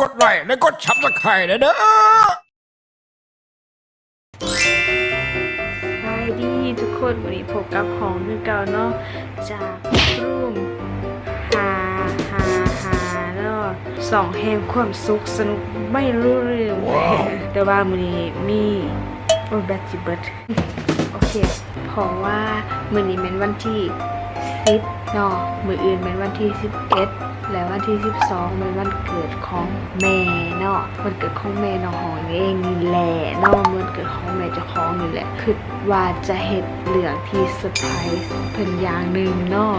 ກົດໄລກ໌ ແລະ ກົດຊັບສະໄຄຣບ໌ແດ່ເດີ. ສະບາຍດີທຸກຄົນ, ມື້ນີ້ພົບກັບຫ້ອງຄືເກົ່າເນາະ ຈາກ Room ຫ້າຫ້າຫ້າເນາະ, ຊ່ອງແຫ່ງຄວາມສຸກສະໜຸກໄມ່ຮູ້ລືມ. ແຕ່ວ່າມື້ນີ້ມີ ໂອ້ຍ ແບັດຊິເບິດ. ໂອເຄ ເພາະວ່າມື້ນີ້ແມ່ນວັນທີສິບເນາະ, ມື້ອື່ນແມ່ນວັນທີສິບເອັດ ແລະ ວັນທີສິບສອງແມ່ນວັນເກີດຂອງແມ່ເນາະ, ວັນເກີດຂອງແມ່ນ້ອງຫ້ອງເອງນີ້ແຫຼະເນາະ, ວັນເກີດຂອງແມ່ເຈົ້າຂອງນີ້ແຫຼະ. ຄິດວ່າຈະເຮັດເລື່ອງທີ່ເຊີໄພຣສ໌ເພິ່ນຢ່າງໜຶ່ງເນາະ,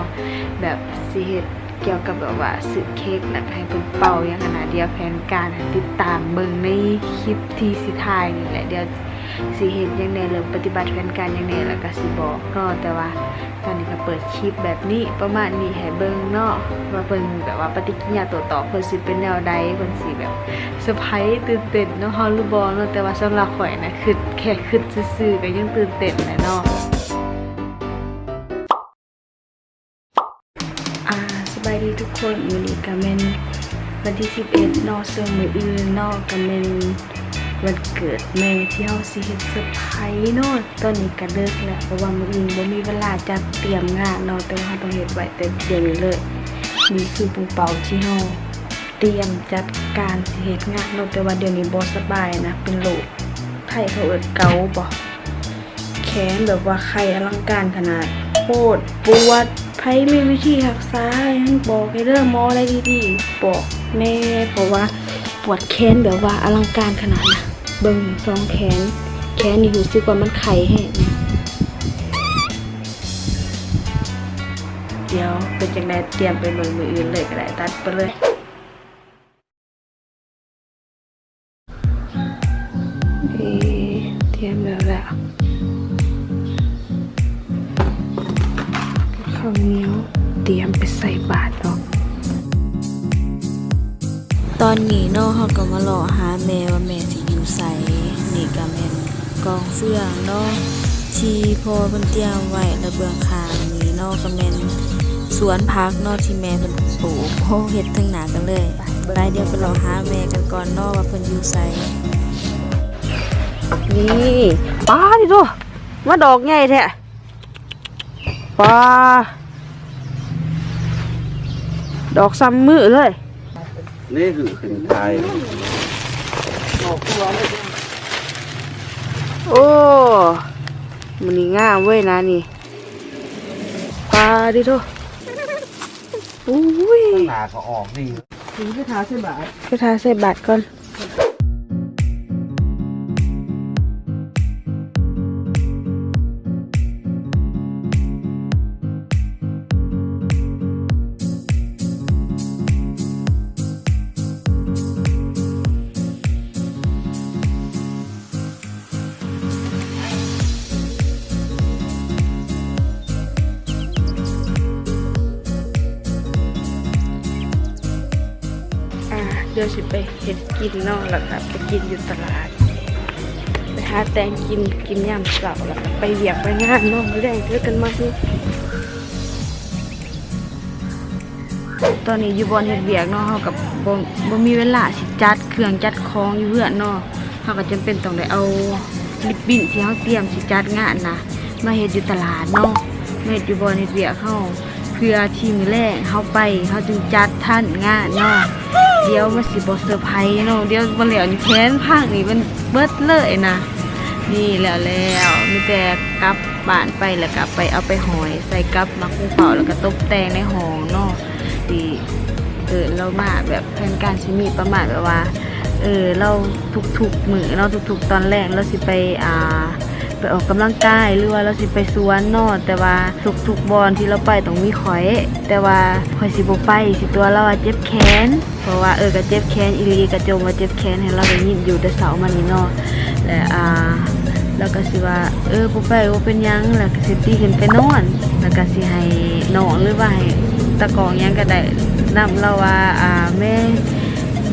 ແບບຊິເຮັດ ກ່ຽວກັບແບບວ່າຊື້ເຄັກ ແລ້ວກໍໃຫ້ເພິ່ນເປົ່າຫຍັງຫັ້ນນະ. ດຽວແຜນການໃຫ້ຕິດຕາມເບິ່ງໃນຄລິບທີ່ຊິຖ່າຍນີ້ແຫຼະ. ດຽວຊິເຮັດຫຍັງແດ່ ເລີ່ມປະຕິບັດແຜນການຫຍັງແດ່ ແລ້ວກໍຊິບອກເນາະ. ແຕ່ວ່າຕອນນີ້ກໍເປີດຄລິບແບບນີ້ ປະມານນີ້ໃຫ້ເບິ່ງເນາະ ວ່າເພິ່ນແບບວ່າປະຕິກິລິຍາໂຕ້ຕອບເພິ່ນຊິເປັນແນວໃດ, ເພິ່ນຊິແບບເຊີໄພຣສ໌ ຕື່ນເຕັ້ນນຳເຮົາຫຼືບໍ່ເນາະ. ແຕ່ວ່າສຳລັບຂ້ອຍນະ ຄິດ ແຄ່ຄິດຊື່ໆ ກໍຍັງຕື່ນເຕັ້ນແຫຼະເນາະ. ອາ ສະບາຍດີທຸກຄົນ, ມື້ນີ້ກະແມ່ນວັນທີສິບເອັດເນາະ, ເຊິ່ງມື້ອື່ນເນາະ ກະແມ່ນວັນເກີດແມ່ທີ່ເຮົາຊິເຮັດເຊີໄພຣສ໌ເນາະ. ຕອນນີ້ກະເດິກແລ້ວ ເພາະວ່າມື້ອື່ນບໍ່ມີເວລາຈັດຕຽມງານເນາະ, ແຕ່ວ່າເຮົາຕ້ອງເຮັດໄວ້ແຕ່ດຽວນີ້ເລີຍ. ນີ້ຄືປຸງເປົ້າທີ່ເຮົາຕຽມຈັດການຊິເຮັດງານເນາະ, ແຕ່ວ່າດຽວນີ້ບໍ່ສະບາຍນະ, ເປັນໂລກ ໄທເຂົາເອີ້ນເກົາບໍ? ແຂນແບບວ່າໄຂ້ອະລັງການຂະໜາດ ໂພດປວດ. ໃຜມີວິທີຮັກສາຫຍັງບອກແດ່ເດີ ໝໍໄດ້ດີໆ ບອກແດ່ ເພາະວ່າປວດແຂນແບບວ່າອະລັງການຂະໜາດນະ. ເບິ່ງສອງແຂນ, ແຂນນີ້ຮູ້ສຶກວ່າມັນໄຂ້ແຮງ. ດຽວເປັນຈັ່ງໃດ ຕຽມໄປເບິ່ງມື້ອື່ນເລີຍກໍໄດ້, ຕັດໄປເລີຍ. ເອີ ຕຽມແລ້ວລະ ເຂົ້າໜຽວ ຕຽມໄປໃສ່ບາດເນາະ. ຕອນນີ້ເນາະ ເຮົາກໍມາເລາະຫາແມ່ວ່າແມ່ຊິຢູ່ໃສ. ນີ້ກໍແມ່ນກອງເຟືອງເນາະ ທີ່ພໍ່ເພິ່ນຕຽມໄວ້ ແລະ ເບື້ອງຂ້າງນີ້ເນາະ ກໍແມ່ນສວນຜັກເນາະ ທີ່ແມ່ເພິ່ນປູກ. ໂອ້ ເຮັດເທິງໜ້າກັນເລີຍ. ໄປ ດຽວໄປເລາະຫາແມ່ກັນກ່ອນເນາະ ວ່າເພິ່ນຢູ່ໃສ. ນີ້ ປາດຕິໂທ ມາດອກໃຫຍ່ແທ້ ປາດ ດອກສ່ຳມືເລີຍ. ນີ້ຄືຂຶ້ນທ້າຍ ໂອ້ ມື້ນີ້ງາມເວີຍນະນີ້ ປາດຕິໂທ. ອຸ້ຍ ຂ້າງໜ້າກໍອອກດີ. ຄືຖ້າໃສ່ບາດ ຄືຖ້າໃສ່ບາດກ່ອນ. ອ່າ ດຽວຊິໄປເຮັດກິນເນາະ ແລ້ວກໍໄປກິນຢູ່ຕະຫຼາດ ໄປຫາແຕ່ງກິນ ກິນຍາມເຊົ້າ ແລ້ວກໍໄປວຽກໄປງານເນາະ. ມື້ແລງເຈີກັນໃໝ່. ຕອນນີ້ຢູ່ບ່ອນເຮັດວຽກເນາະ ເຮົາກໍບໍ່ ບໍ່ມີເວລາຊິຈັດເຄື່ອງຈັດຂອງຢູ່ເຮືອນເນາະ, ເຮົາກໍຈຳເປັນຕ້ອງໄດ້ເອົາລິບບິ້ນທີ່ເຮົາຕຽມຊິຈັດງານນະ ມາເຮັດຢູ່ຕະຫຼາດເນາະ, ມາເຮັດຢູ່ບ່ອນເຮັດວຽກເຮົາ ເພື່ອທີ່ມື້ແລງເຮົາໄປ ເຮົາຈຶ່ງຈັດທັນງານເນາະ. ດຽວມັນຊິບໍ່ເຊີໄພຣສ໌ເນາະ, ດຽວບໍ່ແລ້ວນີ້ແຂນພັງນີ້ມັນເບິດເລີຍນະ. ນີ້ແລ້ວ ແລ້ວ ມີແຕ່ກັບ ບ້ານໄປ ແລ້ວກໍໄປເອົາໄປຫ້ອຍໃສ່ກັບໝາກຫຸ່ງເປົ່າ ແລ້ວກໍຕົບແຕ່ງໃນຫ້ອງເນາະ. ທີ່ ເອີ ລາວມາແບບແຜນການຊິມີປະມານແບບວ່າ ເອີ ລາວທຸກໆມື້ເນາະ ທຸກໆຕອນແລງລາວຊິໄປ ອ່າ ໄປອອກກຳລັງກາຍ ຫຼືວ່າລາວຊິໄປສວນເນາະ. ແຕ່ວ່າທຸກໆບ່ອນທີ່ລາວໄປຕ້ອງມີຂ້ອຍ, ແຕ່ວ່າຂ້ອຍຊິບໍ່ໄປ ຊິຕົວະລາວວ່າເຈັບແຂນ. ເພາະວ່າ ເອີ ກໍເຈັບແຂນອີ່ຫຼີ ກໍຈົ່ມວ່າເຈັບແຂນໃຫ້ລາວໄດ້ຍິນຢູ່ແຕ່ເຊົ້າມານີ້ເນາະ. ແລະ ອ່າ ລາວກໍຊິວ່າ ເອີ ບໍ່ໄປບໍ່ເປັນຫຍັງ, ແລ້ວກໍຊິຕີຂຶ້ນໄປນອນ, ແລ້ວກໍຊິໃຫ້ນ້ອງ ຫຼືວ່າໃຫ້ຕາກ້ອງຫຍັງກໍໄດ້ນຳລາວວ່າ ອ່າ ແມ່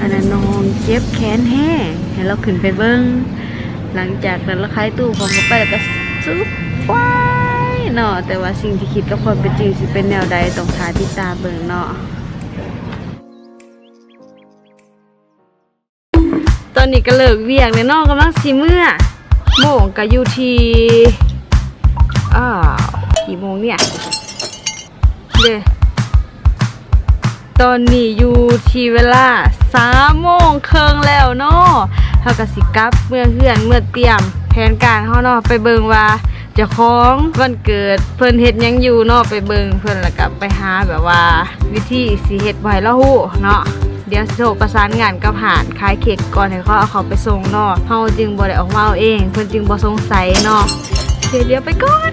ອັນນັ້ນ ນ້ອງເຈັບແຂນແຮງ ໃຫ້ລາວຂຶ້ນໄປເບິ່ງ. ຫຼັງຈາກນັ້ນລາວຂາຍຕູ້ຂອງເຂົ້າໄປ ແລ້ວກໍສຸດໄຟເນາະ. ແຕ່ວ່າສິ່ງທີ່ຄິດກັບຄວາມເປັນຈິງຊິເປັນແນວໃດ ຕ້ອງຖ້າຕິດຕາມເບິ່ງເນາະ. ອນນີ້ກໍເລີກວຽກແລ້ວເນາະ ກຳລັງຊິເມືອ ໂມງກໍຢູ່ທີ່ ອ້າວ ກີ່ໂມງເນຍ ເດ້ ຕອນນີ້ຢູ່ທີ່ເວລາສາມໂມງເຄິ່ງແລ້ວເນາະ ເຮົາກໍຊິກັບເມືອເຮືອນ ເມືອຕຽມແຜນການເຮົາເນາະ ໄປເບິ່ງວ່າເຈົ້າຂອງວັນເກີດເພິ່ນເຮັດຫຍັງຢູ່ເນາະ ໄປເບິ່ງເພິ່ນ ແລ້ວກໍໄປຫາແບບວ່າວິທີຊິເຮັດບໍ່ໃຫ້ລາວຮູ້ເນາະ. ດຽວຊິໂທປະສານງານກັບຮ້ານຂາຍເຄັກກ່ອນ ໃຫ້ເຂົາເອົາເຂົ້າໄປສົ່ງເນາະ ເຮົາຈຶ່ງບໍ່ໄດ້ອອກມາເອົາເອງ ເພິ່ນຈຶ່ງບໍ່ສົງໄສເນາະ. ໂອເຄ ດຽວໄປກ່ອນ.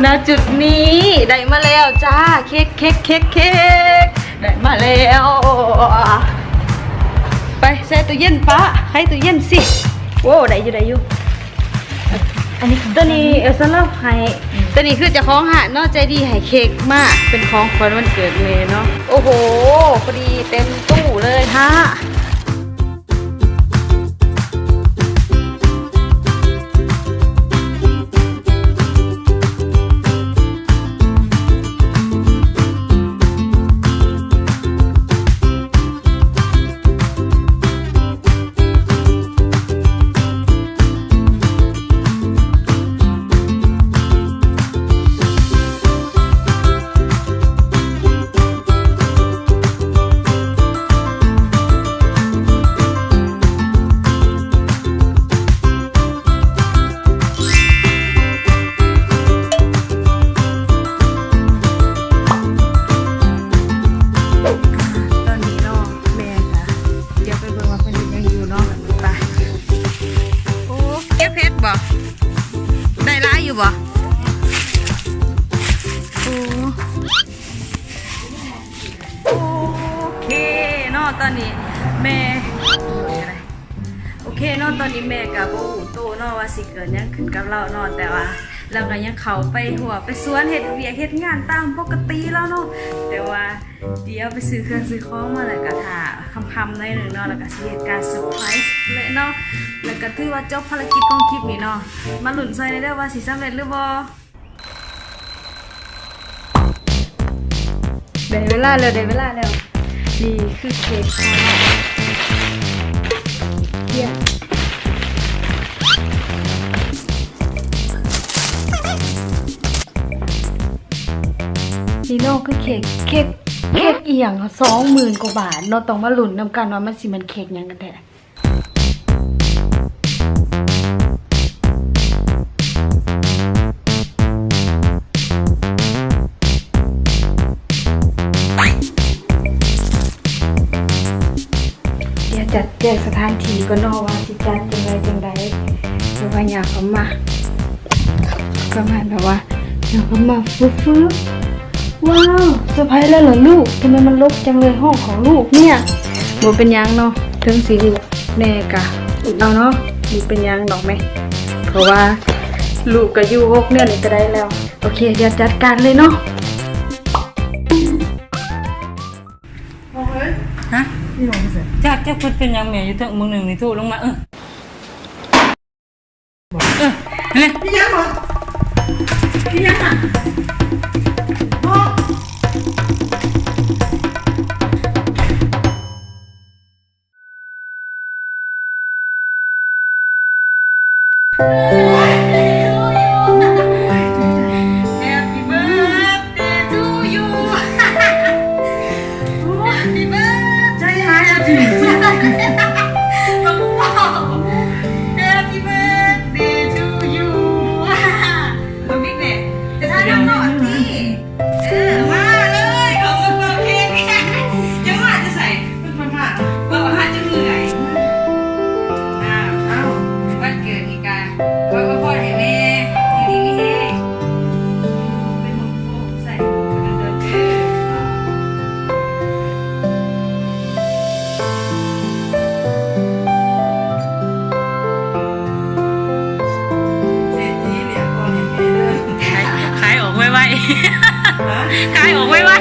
ນະຈຸດນີ້ໄດ້ມາແລ້ວຈ້າ ເຄັກ ເຄັກ ເຄັກ ເຄັກ ໄດ້ມາແລ້ວ. ໄປໃສ່ຕູ້ເຢັນປະ ໄຂຕູ້ເຢັນຊິ. ໂອ້ ໄດ້ຢູ່ ໄດ້ຢູ່. ອັນນີ້ ຕົວນີ້ ເອີ ສຳລັບໃຫ້ ຕົວນີ້ຄືເຈົ້າຂອງຮ້ານເນາະ ໃຈດີໃຫ້ເຄັກມາເປັນຂອງຂວັນວັນເກີດແມ່ເນາະ. ໂອ້ໂຫ ພໍດີເຕັມຕູ້ເລີຍຮະ. ຕອນນີ້ເນາະ ແມ່ກະ ດຽວໄປເບິ່ງວ່າເພິ່ນເຮັດຫຍັງຢູ່ເນາະ ໄປ. ໂອ້ ເກັບເຫັດບໍ່? ໄດ້ຫຼາຍຢູ່ບໍ່? ໂອ້ ໂອເຄເນາະ ຕອນນີ້ແມ່ ໂອເຄເນາະ ຕອນນີ້ແມ່ກະບໍ່ຮູ້ໂຕເນາະວ່າຊິເກີດຫຍັງຂຶ້ນກັບລາວເນາະ ແຕ່ວ່າລາວກະຍັງເຂົ້າໄປຮົ້ວໄປສວນ ເຮັດວຽກເຮັດງານຕາມປົກກະຕິລາວເນາະ ແຕ່ວ່າ ດຽວໄປຊື້ເຄື່ອງຊື້ຂອງມາ ແລ້ວກະຖ້າຄ່ຳໆໜ້ອຍໜຶ່ງເນາະ ແລ້ວກະຊິເຮັດການເຊີໄພຣສ໌ເລີຍເນາະ ແລ້ວກະຖືວ່າຈົບພາລະກິດຂອງຄລິບນີ້ເນາະ. ມາລຸ້ນຊ່ອຍແດ່ເດີວ່າຊິສຳເລັດຫຼືບໍ່. ໄດ້ເວລາແລ້ວ ໄດ້ເວລາແລ້ວ ນີ້ຄືເຄັກຂອງເຮົາເນາະ. ນີ້ເນາະ ຄືເຄັກ ເຄັກ ເຄັກອີ່ຫຍັງ ສອງໝື່ນກວ່າບາດເນາະ ຕ້ອງມາລຸ້ນນຳກັນວ່າມັນຊິແມ່ນເຄັກຫຍັງກັນແທ້. ດຽວຈັດແຈງສະຖານທີ່ກ່ອນເນາະ ວ່າຊິຈັດຈັ່ງໃດຈັ່ງໃດ ແລ້ວກໍຍ່າງເຂົ້າມາ ປະມານແບບວ່າຍ່າງເຂົ້າມາຟຶບໆ ວ້າວ ເຊີໄພຣສ໌ແລ້ວລະລູກ ທຳໄມມັນລົກຈັ່ງເລີຍ ຫ້ອງຂອງລູກເນຍ. ບໍ່ເປັນຫຍັງເນາະ ເຖິງຊິຮູ້ແດ່ກະອົດເອົາເນາະ ບໍ່ເປັນຫຍັງດອກແມ່ ເພາະວ່າລູກກະຢູ່ຫົກເດືອນນີ້ກະໄດ້ແລ້ວ. ໂອເຄ ດຽວຈັດການເລີຍເນາະ. ຮະ? ຈັກ ຈັກເພິ່ນເປັນຫຍັງແມ່ ຢູ່ເທິງມື້ໜຶ່ງນີ້ໂທລົງມາ ເອີ ເອີ ເຫັນໄໝ? ອີຫຍັງຫວະ? ອີຫຍັງຫວະ? ຮະ? Happy birthday to you. Happy birthday. Happy birthday to you. ເອົາບິກແນ່ ຈະຖ່າຍນຳເນາະ ເອີ ມາເລີຍ ຂໍອວຍພອນເຄັກ ເຈົ້າມາແຕ່ໃສ? ເພິ່ນມາ ເອົາ ຫາຈະເມື່ອຍ ອ້າວ ເອົາ ວັນເກີດນີ້ກະ ຂໍອວຍພອນໃຫ້ແມ່ ຄາຍອອກໄວໆ ຄາ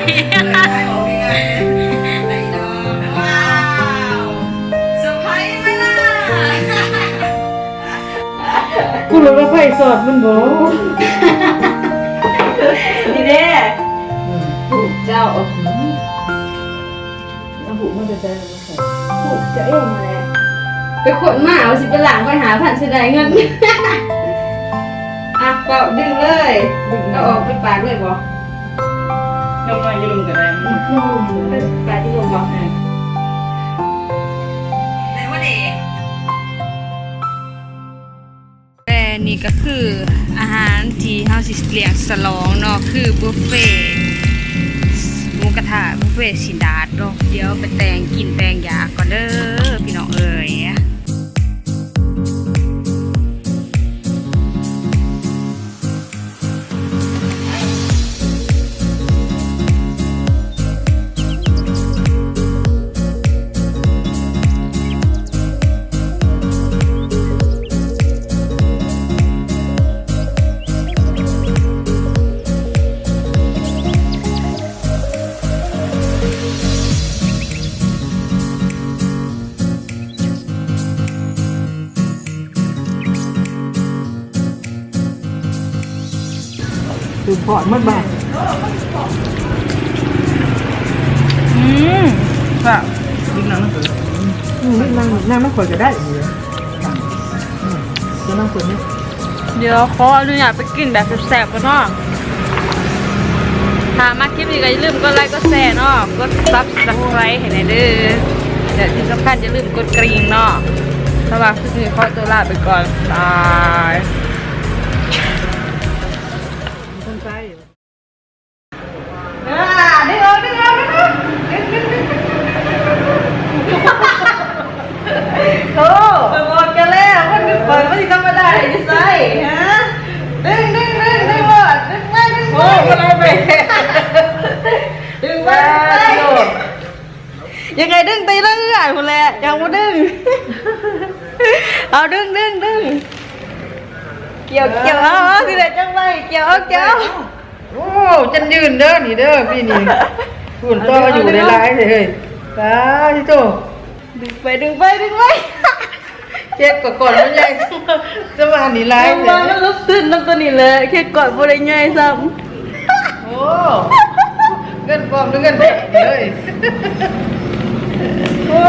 ຍອອກໄວໆ ໄດ້ດອກ. ວ້າວ ເຊີໄພຣສ໌ໄໝລະ? ກູຮູ້ວ່າໃຜສອດມັນບໍ? ນີ້ເດ້ ອືມ ເຈົ້າ ເອົາຫູມາແຕ່ໃສ? ປູກເຈົ້າເອງຫັ້ນແຫຼະ ໄປຄົ້ນມາ ວ່າຊິໄປລ້າງໄວ້ຫ້າພັນ ຊິໄດ້ເງິນ. ອ່ະ ເປົ່າດຶງເລີຍ ດຶງ ເອົາອອກໄປປາກເລີຍບໍ? ຍົກໜ້ອຍຢູ່ລຸ່ມກໍໄດ້ ຍົກລຸ່ມ ປາກຢູ່ລຸ່ມບໍ? ເອີ ໄດ້ບໍ່ເດ? ແລະນີ້ກໍຄືອາຫານທີ່ເຮົາຊິລ້ຽງສະຫຼອງເນາະ ຄືບຸບເຟໝູກະທະ ບຸບເຟຊີ້ນດາດເນາະ. ດຽວໄປແຕ່ງກິນແຕ່ງຢາກກ່ອນເດີພີ່ນ້ອງເອີຍ. ຄືພໍດໝົດບາດ ອືມ ແຊບ ກິນນ້ຳມັນ ອືມ ກິນນ້ຳ ນ້ຳມັນຂ້ອຍກໍໄດ້ ອືມ ກິນນ້ຳຂ້ອຍນີ້. ດຽວຂໍອະນຸຍາດໄປກິນແບບແຊບໆກ່ອນເນາະ. ຖ້າມັກຄລິບນີ້ກໍຢ່າລືມກົດໄລກົດແຊເນາະ ກົດຊັບສະໄຄຣບ໌ໃຫ້ແດ່ເດີ ແລະທີ່ສຳຄັນຢ່າລືມກົດກະດິ່ງເນາະ. ສຳລັບຄລິບນີ້ຂໍຕົວລາໄປກ່ອນ ບາຍ. ອ່າ ດຶງອອກ ດຶງອອກ ດຶງອອກ ໂອ້ ຂ້ອຍບອກເຈົ້າແລ້ວ ມັນເປັນຂ້ອຍ ມັນຊິທຳມະດາໄດ້ຢູ່ໃສ ຮະ? ດຶງ ດຶງ ດຶງ ດຶງໂລດ ດຶງໄປ ດຶງໄປ ໂອ້ ບໍ່ໄດ້ໄປ ດຶງໄປ ດຶງໄປ. ຍັງໄງດຶງໄປເລື້ອຍໆພຸ້ນແຫຼະ ຍັງບໍ່ດຶງ ເອົາ ດຶງ ດຶງ ດຶງ ກ່ຽວ ກ່ຽວ ເອົາ ເອົາ ຊິໄດ້ຈັກໃບ ກ່ຽວ ເອົາ ກ່ຽວ ເອົາ. ໂອ້ ຈັນຢືນເດີ ນີ້ເດີ ປີນີ້ ພຸ້ນ ຕໍ່ອາຍຸໄດ້ຫຼາຍເດ້ເຮີ້ຍ ສາທຸໂຕ. ດຶງໄປ ດຶງໄປ ດຶງໄປ ເຄັກກ່ອນ ມັນໃຫຍ່ ຈະວ່ານີ້ຫຼາຍ ວ່າມັນລົດທຶນນຳຕົວນີ້ແຫຼະ ເຄັກກ່ອນບໍ່ໄດ້ໃຫຍ່ຊ້ຳ. ໂອ້ ເງິນປອມຫຼືເງິນແທ້ເລີຍ ໂອ້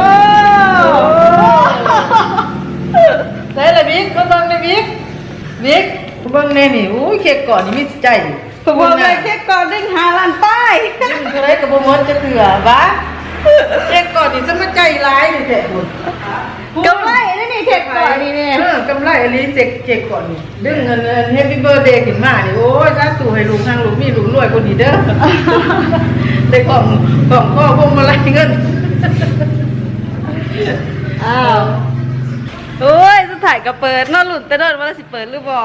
ໃສລະບິກ ມາເບິ່ງແດ່ບິກ ບິກ ມາເບິ່ງແດ່ນີ້ ໂອ້ຍ ເຄັກກ່ອນນີ້ມີໃຈ. ເພິ່ນບອກໄດ້ເຄັກກ່ອນດຶງຫ້າລ້ານປາຍ ດຶງເທົ່າໃດກໍບໍ່ໝົດຈັກເທື່ອ ບາດເຄັກກ່ອນນີ້ ສະມາໃຈຫຼາຍນີ້ແທ້ພຸ້ນ ກຳໄລເດ້ນີ້ ເຄັກກ່ອນນີ້ແມ່ ເອີ ກຳໄລອີ່ຫຼີ ເຄັກ ເຄັກກ່ອນນີ້ ດຶງອັນ ອັນ Happy Birthday ຂຶ້ນມານີ້ ໂອ້ຍ ສາທຸ ໃຫ້ລູກຮັ່ງລູກມີ ລູກລວຍກວ່ານີ້ເດີ ໄດ້ຂອງ ຂອງຂໍພວງມາໄລເງິນ ອ້າວ ໂອ້ຍ ສຸດທ້າຍກໍເປີດເນາະ ລຸ້ນແຕ່ດົນວ່າລາວຊິເປີດຫຼືບໍ່.